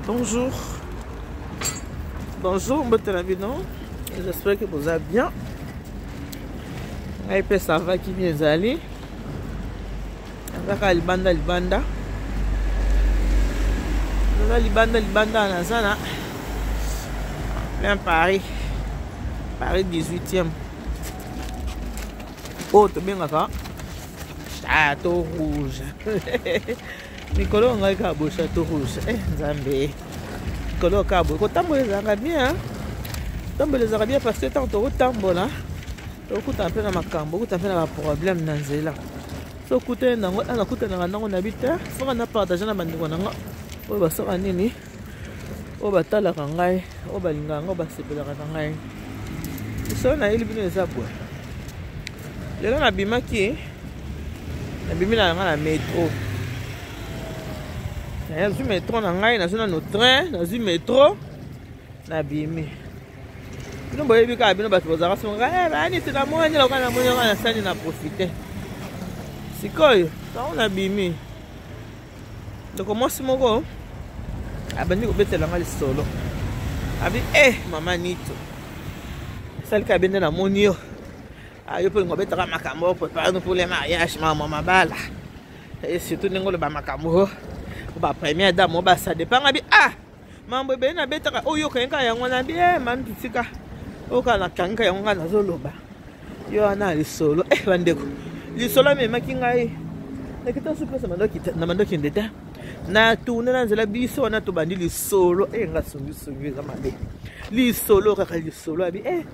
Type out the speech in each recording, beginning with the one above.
Bonjour. Bonjour, mbote na bino. J'espère que vous allez bien. Ngai mpe ça va kimia ezali. Kaka libanda libanda. Naza libanda libanda naza na plein Paris. Paris 18e. Oyo tobengaka Château Rouge. Mikolo ngai kaka boye Château Rouge. Eh Nzambe. Mikolo kaka boye kotambola ezalaka bien. Kotambola ezalaka bien parce que ntango tokotambola tokutana mpe na makambo, okutana mpe na baproblème na nzela. So okutani nango, nakutanaka nango na bi te, soka na partage na bandeko na nga oyo basala nini, oyo batalaka ngai, oyo balingaka ngai, oyo basepelaka na ngai. Lisolo nayeli bino eza boye. Lelo nabimaki, nabimi na ngai na metro. Nazwi metro na ngai, nazwi nano train, nazwi metro, nabimi. Bino boyebi kaka bino bato bozalaka songa, eh, bani te namoni lokola namoni yango nasali na profite. Sikoyo, ntango nabimi, ndeko mwasi moko abandi kobetela nga lisolo. Abi, eh, mama Nito, esalika bende namoni yo. Ah, yo mpe olinga obetaka makambo, prépare nous pour le mariage, mama mabala. Et surtout ndenge oloba makambo, ba première dame, ba ça dépend. Abi, ah, mambo ebele nabetaka, oyo okangaka yango na bi, eh, mami tika. Oyo kaka nakangaka yango nga nazoloba. Yo wana lisolo, eh, bandeko. Lisolo amemaki ngai. Nakita su place na mandoki ndeta. Na tourne na nzela biso wana tobandi lisolo, eh, nga songi songi eza mabe. Lisolo kaka lisolo abi, eh,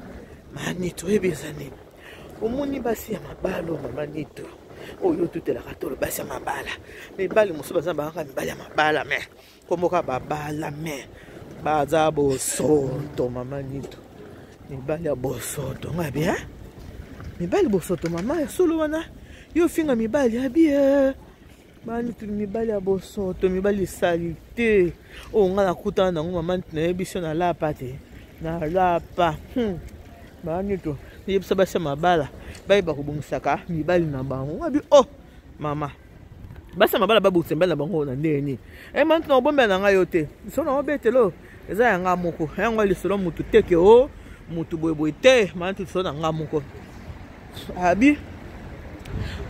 mani toyebi eza nini. Omoni basi ya mabala oyo mama Nito. Oyo otutelaka tolo basi ya mabala. Mibali mosusu baza bakaka mibali ya mabala mais komboka babala mais baza bosoto mama Nito. Mibali ya bosoto nga bien. Mibali bosoto mama ya solo wana. Yo finga mibali ya bien. Bani tu mibali ya bosoto, mibali salite. Oyo nga nakutana nango mama Nito nayebi so na lapa te. Na lapa. Mama Nito, yebisa basi ya mabala bayeba kobongisaka mibali na bango. Nga bi oh mama. Basi ya mabala babongisa mibali na bango na ndenge nini? Eh mama Nito, nakobombela na ngai yo te. Lisolo na obetelo eza ya nga moko. Yango lisolo mutu teke o mutu boye boye te. Mama Nito, lisolo na nga moko. Abi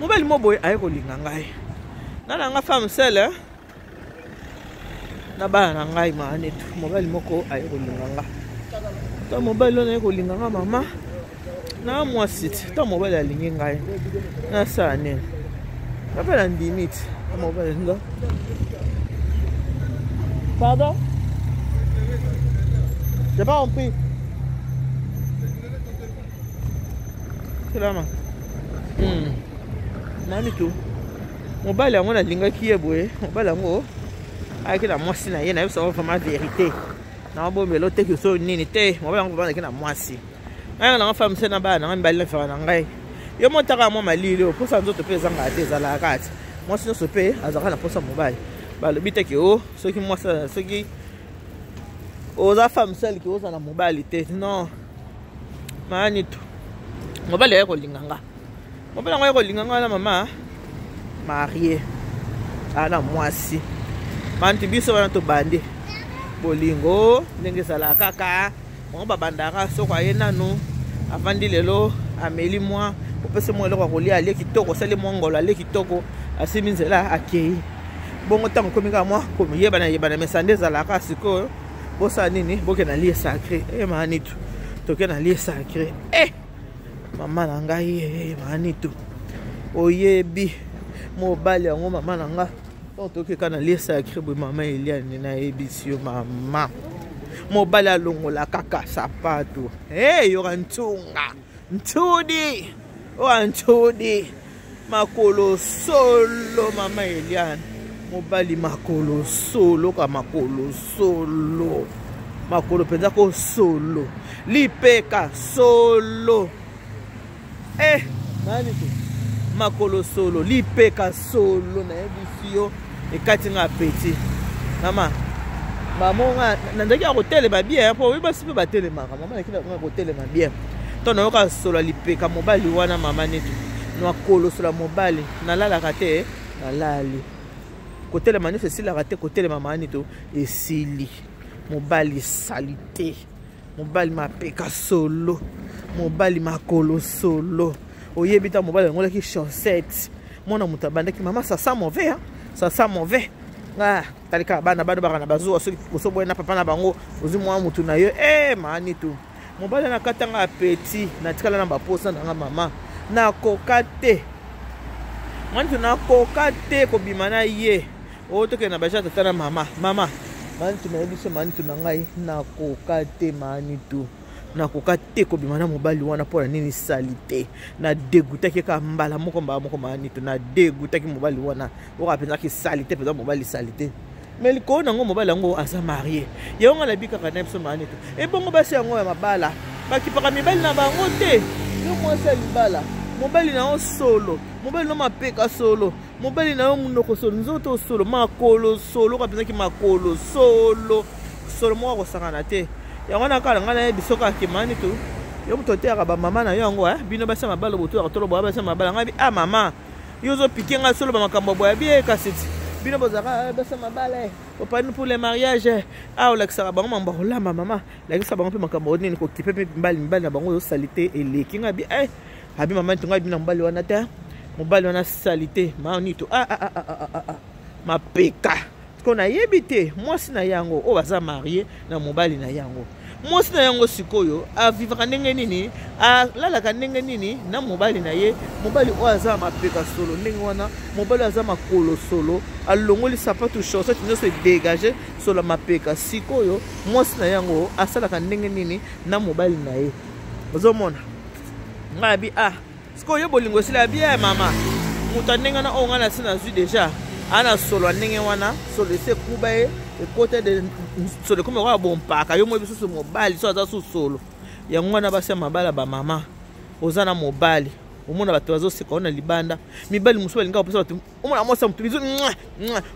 mobali mo boye aye kolinga ngai. Nga na nga femme seule na bana na ngai mama Nito. Mobali moko aye kolinga nga. Ta mobali wana aye kolinga nga mama. Na mwasi ti. Ta mobali alingi ngai. Nasala nini? Nga na ndimi ti. Ta mobali nga. Pardon? J'ai pas compris. Salama. Nani to? Mobali yango nalingaki ye boye. Mobali yango ayaki na mwasi na ye, nayebisa bango vraiment vérité. Nabombela oteki so nini te. Mobali yango vraiment ayaki na mwasi. Ngai na femme se na bana na ngai mibali na fera na ngai. Yo motaka mwa malili oyo, posa nzoto mpe ezangaka te, ezalaka kaka te. Mwasi nyonso mpe azalaka na posa mobali. Balobi te ke o soki mwasi, soki oza femme seule ke oza na mobali te. Non. Mama Nito. Mobali aye kolinga nga. Mobali yango aye kolinga nga na mama marié. Ana mwasi. Bantu biso wana tobandi. Bolingo ndenge ezalaka kaka. Bango babandaka soko aye nanu avandi lelo ameli mwa opesi mwa eloko ya kolia alie kitoko, osali mwa ngolo alie kitoko, asimi nzela akei. Bongo ntango okomi kaka mwa koyebana yebana mesa nde ezalaka sikoyo. Bosala nini? Boke na lieu sacré. Eh, mama Nito. Toke na lieu sacré. Eh, mama na ngai, eh, mama Nito. Oyebi mobali yango mama na nga. Donc toke ka na lieu sacré boye mama Eliane nayebisi yo mama. Mobali alongola kaka sapato. Eh, yoka ntunga. Ntudi. Oa ntudi. Makolo solo mama Eliane. Mobali makolo solo ka makolo solo. Makolo penza ko solo. Lipeka solo. Eh, nani to? Makolo solo, lipeka solo nayebisi yo ekati nga appétit. Mama, mama nga nazalaki ya kotelema bien po oyebi basi mpe batelemaka. Mama nayaki ya kotelema bien. To nayoka solo ya lipeka mobali wana mama Nito. Makolo solo ya mobali nalalaka te, nalali. Kotelema nyonso esilaka te, kotelema maani to esili. Mobali salite, mobali mapeka solo, mobali makolo solo. Oyebi ta mobali alongolaki chaussette, mwana moto abandaki mama, ça sent mauvais, hein? Ça sent mauvais. Ah, talika bana bana baka na bazuwa, soki koso boye na papa na bango, ozwi mwa motu na yo e maani tu. Mobali nakatanga apeti, natikala na baposa nanga mama, nakoka te mani, nakoka te kobima na ye. Oyo tokende na baja tata na mama, mama manitu, nayebi so manitu na ngai, nakoka te manitu, nakoka te kobima na mobali wana. Mpo na nini? Sali te, nadegutaki kaka mbala moko, mbala moko manitu, nadegutaki mobali wana. Oyo apenzaki sali te mpenza, mobali sali te. Mais likolo nango, mobali yango aza marié. Yango nga nabi kaka na biso maani to ebongo. Basi yango ya mabala bakipaka mibali na bango te. Yo mwasi ya libala, mobali na yo solo, mobali na mapeka solo, mobali na yo monoko solo, nzoto solo, makolo solo, kapenzaki makolo solo solo moko akosangana te. Yango wana kaka ngai nayebi soki akemani to yo moto oteyaka bamama na yo yango. Bino basi ya mabala, botuyaka tolo boya basi ya mabala. Ngai bi ah mama, yo ozopike ngai solo bamakambo boya bie. Kasi ti bino bozalaka basi ya mabala, opani pour le mariage, ah, olakisaka bango mambo ya kolamba. Mama, lakisa bango mpe makambo nini kokipe mpe mibali, mibali na bango ozosali te. Eleki ngai bi eh, abi mama ntongo abi na mobali wana te, mobali wana sali te manito. Ah, ah, ah, ah, ah, ah. Mapeka ko nayebi te. Mwasi na yango oyo baza marié na mobali na yango, mwasi na yango sikoyo avivaka ndenge nini, alalaka ndenge nini na mobali na ye? Mobali oyo aza mapeka solo ndenge wana, mobali oyo aza makolo solo, alongoli sapatu, chaussette nyonso edégage, solo mapeka. Sikoyo mwasi na yango asalaka ndenge nini na mobali na ye? Ozomona ngai abi ah, sikoyo yo bolingo esila abi ya mama moto ya ndenge wana oyo ngai nasi nazwi déjà ana solo ya ndenge wana, solo esi ekuba ye, ekota de solo, ekomi lokola bompaka. Yo moyebi susu mobali so aza su solo. Yango wana basi ya mabala, bamama, oza na mobali, omona bato bazoseka o na libanda. Mibali mosusu balingaka kopesa bato, omona mwasi ya moto bisou,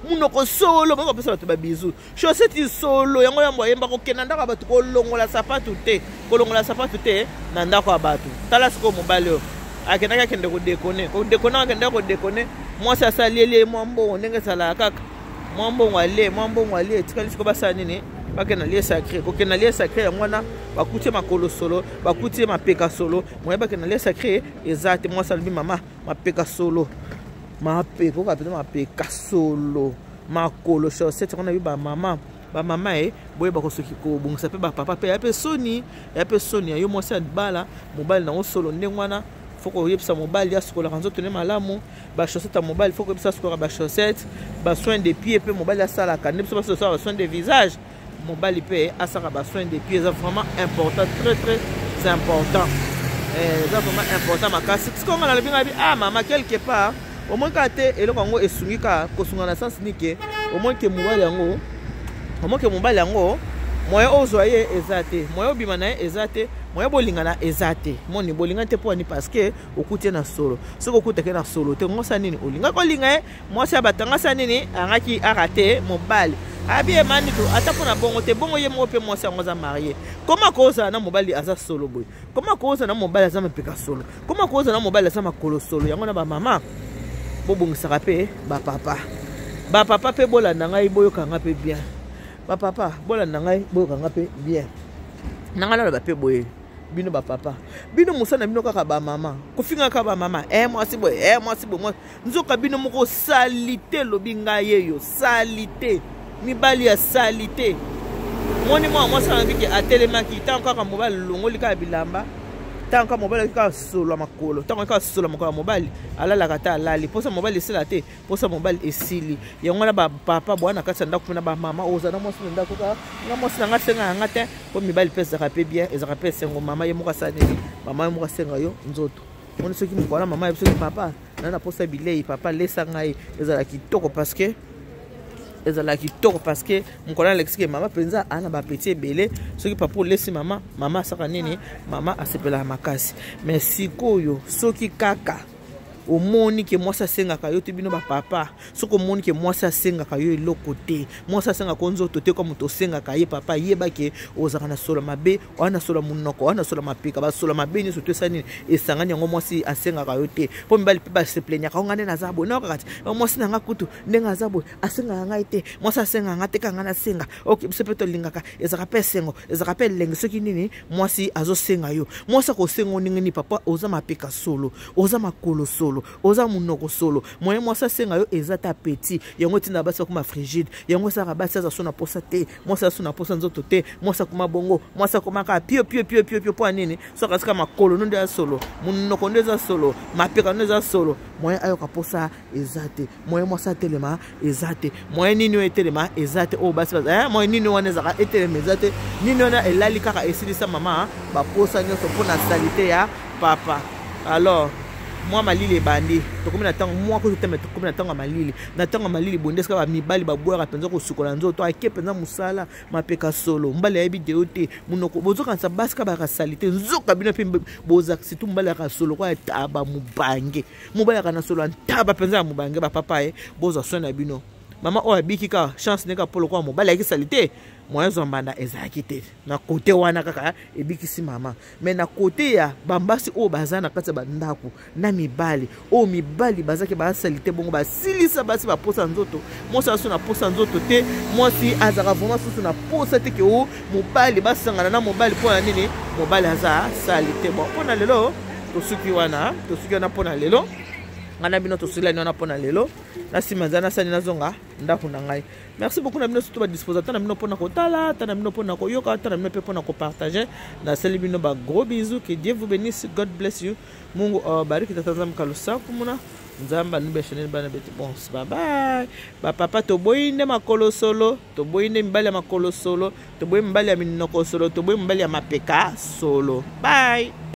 munoko solo, baza kopesa bato babisous, chaussette solo. Yango yambo ayemba kokenda ndako ya bato, kolongola sapatu te, kolongola sapatu te na ndako ya bato. Tala sikoyo mobali oyo akendaki, akende kodekone, kodekone, akendaki kodekone, mwasi asalieli ye mwa mbongo ndenge ezalaka kaka, mwa mbongo alie, mwa mbongo alie, etikali. Sikoyo basala nini? Bakende na lieu sacré. Kokende na lieu sacré yango wana, bakuti ye makolo solo, bakuti ye mapeka solo. Moye bakende na lieu sacré eza te. Mwasi alobi mama, mapeka solo, mapeka oka mpenza mapeka solo, makolo chaussette. Yango nayebi bamama, bamama e boyeba kosoki kobongisa mpe bapapa mpe ya mpe soni, ya mpe soni ya yo mwasi ya libala, mobali nango solo ndenge wana. Faut koyebisa mobali asukolaka nzoto ne malamu. Bachaussette ya mobali, faut koyebisa asukolaka bachaussette. Basoin de pied mpe mobali asalaka nde biso basi tosala basoin de visage, mobali mpe asalaka basoin de pied. Eza vraiment important, très très important, eza vraiment important makasi. Sikoyo nga nalobi, ngai bi ah mama, quelque part omoni kaka te eloko yango esungi kaka kosunga na sens nike. Omoni ke mobali yango, omoni ke mobali yango moyen ozwa ye eza te, moyen obima na ye eza te, moyen bolingana eza te. Moni bolingani te mpo ani? Parce que okuti ye na solo. Soki okutaki na solo te, ngosa nini olingaki olinga ye? Mwasi ya bato angasa nini angaki arate mobali abi emani to ata mpo na bongo te. Bongo ye moko mpe mwasi yango aza marié, koma kozala na mobali aza solo boye? Koma kozala na mobali aza mapeka solo? Koma kozala na mobali aza makolo solo? Yango na bamama, bobongisaka mpe bapapa. Bapapa mpe bolanda ngai, boyoka nga mpe bien. Bapapa, bolanda ngai, boyoka nga mpe bien. Na ngai naloba mpe boye: bino bapapa, bino mosala na bino kaka bamama kofingaka bamama, e mwasi boye, e mwasi boye. Nzoka bino moko sali te. Elobi ngai yeyo sali te, mibali ya sali te. Moni mwana mwasi wana biki atelemaki ntango kaka mobali alongoli kaka bilamba, ntango kaka mobali kaka solo ya makolo, ntango kaka solo ya makolo ya mobali, alalaka te, alali. Mposa mobali esila te, mposa mobali esili. Yango wana bapapa boya na kati ya ndako mpe na bamama, oza na mwasi na ndako kaka nga mwasi na nga senga yanga te, mpo mibali mpe ezalaka mpe bien, ezalaka mpe esengo. Mama ye moko asala nini? Mama ye moko asenga yo nzoto. Moni soki mokolo wana mama ye soki papa na na posa bilei, papa lesa ngai, ezala kitoko, parce que ezala kitoko, parce que mokolo alekisiki mama mpenza aa na bapeti ebele. Soki papa olesi mama, mama asaka nini? Mama asepelaka makasi. Mais sikoyo soki kaka Omoni ke mwasi asengaka yo te. Bino bapapa, soki omoni ke mwasi asengaka yo eloko te, mwasi asengaka yo nzoto te, kwa moto osengaka ye, papa, yeba ke ozalaka na solo mabe, oya na solo monoko, oya na solo mapeka, basolo mabe nyonso to esali nini, esangani yango, mwasi asengaka yo te. Mpo mibali mpe baseplaignaka: o ngai nde naza boye, nayokaka ti mwasi na nga kutu ndenge aza boye, asengaka ngai te, mwasi asengaka ngai te, ka ngai nasenga. Ok, biso mpe tolingaka, ezalaka mpe esengo, ezalaka mpe elengi soki nini mwasi azosenga yo. Mwasi akosenga yo ndenge nini, papa? Oza mapeka solo, oza makolo solo, oza monoko solo, moyen mwasi asenga yo eza ta petit. Yango etinda basi bakoma frigide, yango esalaka basi aza so na posa te, mwasi aza so na posa nzoto te, mwasi akoma bongo, mwasi akomaka pio pio pio pio pio. Mpo ya nini? Soki asika makolo no nde eza solo, monoko nde eza solo, mapeka nde eza solo, moyen ayoka posa eza te, moyen mwasi atelema eza te, moyen nini oyo etelema eza te. Oyo basi eh, moyen nini wana ezalaka etelema eza te, nini wana elali kaka, esilisa mama baposa nyonso mpo na salite ya papa. Alors mwa malili ebandi, tokomi na ntango mwa kutu teme, tokomi na ntango ya malili. Na ntango ya malili bonde esika bamibali babwaka mpenza kosukola nzoto, ake mpenza mosala, mapeka solo, mobali ayebi deo te, monoko. Bozokanisa basi ka bayaka salite, nzoka bino mpe boza, surtout mobali yaka solo kwa taba mobange, mobali yaka na solo ya ntaba mpenza ya mobange. Bapapa ye, bozwa soin na bino. Mama oyo abiki kaka chance ndenge mpo lokola mobali ayaki salite, moyen zwa mbanda ezalaki te na kote wana, kaka ebikisi mama. Me na kote ya bambasi oyo baza na kati ya bandako na mibali oyo, mibali bazaki basali te, bongo basilisa basi baposa nzoto. Mwasi aza so na posa nzoto te, mwasi azalaka vraiment susu na posa te ke o mobali basangana na mobali. Mpo na nini? Mobali aza sali te. Bon, mpo na lelo tosuki wana, tosuki wana mpo na lelo. Ngai na bino tosilani wana mpo na lelo. Na nsima nza nasani, nazonga ndako na ngai. Merci beaucoup na bino, surtout badisposa ata na bino mpona kotala, ata na bino mpona koyoka, ata na bino mpe mpona kopartage. Nasali bino ba gros bisous, que Dieu vous bénisse, God bless you, Mungu awabariki, tata Nzambe kalusaku muna Nzambe anube chanel bana bete. Bon, bye bye bapapa. Toboyi nde makolo solo, toboyi nde mibali ya makolo solo, toboyi mibali ya minoko solo, toboyi mibali ya mapeka solo. Bye.